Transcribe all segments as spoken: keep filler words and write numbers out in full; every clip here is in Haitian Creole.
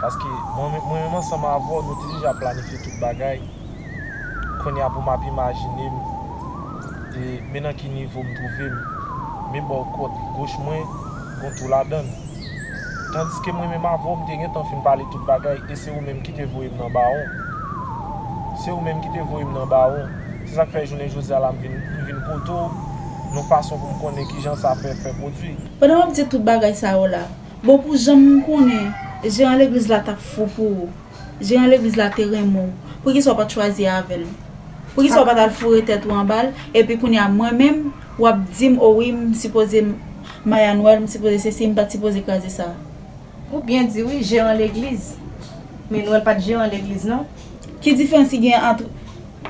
Paske mwen, mwen menm ansanm avè w, nou te deja planifye tout bagay. Kounye a pou m ap imajine m, e, men nan ki nivo m twouve m, men bò kot goch mwen, gon twou ladan l. Tandiske mwen menm avè w, m te gentan fin pale tout bagay, e se ou menm ki te voye m nan bawon. Se ou menm ki te voye m nan bawon. Se sa k fè jounen jodi a la, m vin, m vin kote w, yon fason pou m konnen kijan sa fè, fè pwodui. Pandan w ap di tout bagay sa yo la, bon, pou jan m konnen jeran legliz la t ap fou pou ou, jeran legliz la te renmen w, poukisa w pa t chwazi avè l? Poukisa w pa t al foure tèt ou anba l? Epi kounye a, mwen menm, w ap di m, o wi, m sipoze m- maya Nwèl, m sipoze sesi, m pa t sipoze kraze sa. Ou byen di wi, jeran legliz. Men Nwèl pa t jeran legliz, non. Ki diferans ki gen ant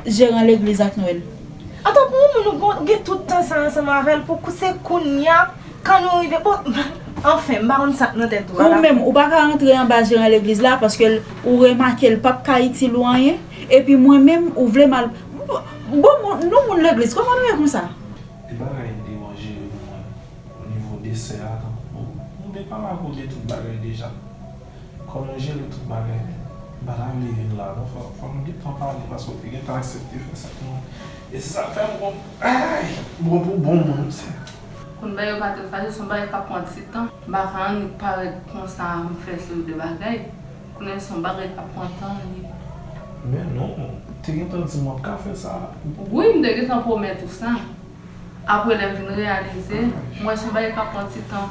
jeran legliz ak Nwèl? Antanke yon moun, ou bon, gen tout tan sa ansanm avè l, pou kou- se kounye a, kan nou rive, bon, anfen, m pa konn sa k nan tèt ou a. Ou la menm, ou pa ka rantre anba jeran legliz la, paske l- ou remake l p ap ka itil ou anyen, epi mwen menm, ou vle m al- bon, moun- nou moun legliz, kòman nou ye konsa? Gen bagay ki deranje m, mwen, o nivo de sè a, tankou, bon, nou te pale avè w de tout bagay deja. Kòman w jere tout bagay, men m pa ta vle vin la, non, fò, fò nou gentan pale, paske w te gentan aksepte fè sa pou mwen. E se sa k fè m konn, ay, bon, pou bon moun, se. Konn bagay yo pa te fasil, se yon bagay k ap pran ti tan. M pa ka annik parèt konsa, m fè seri de bagay. Konnen se yon bagay k ap pran tan, li. Men non, ou te gentan di m w ap ka fè sa. Wi, m te gentan pwomèt ou sa. Apre, lè m vin reyalize, m wè se yon bagay k ap pran ti tan.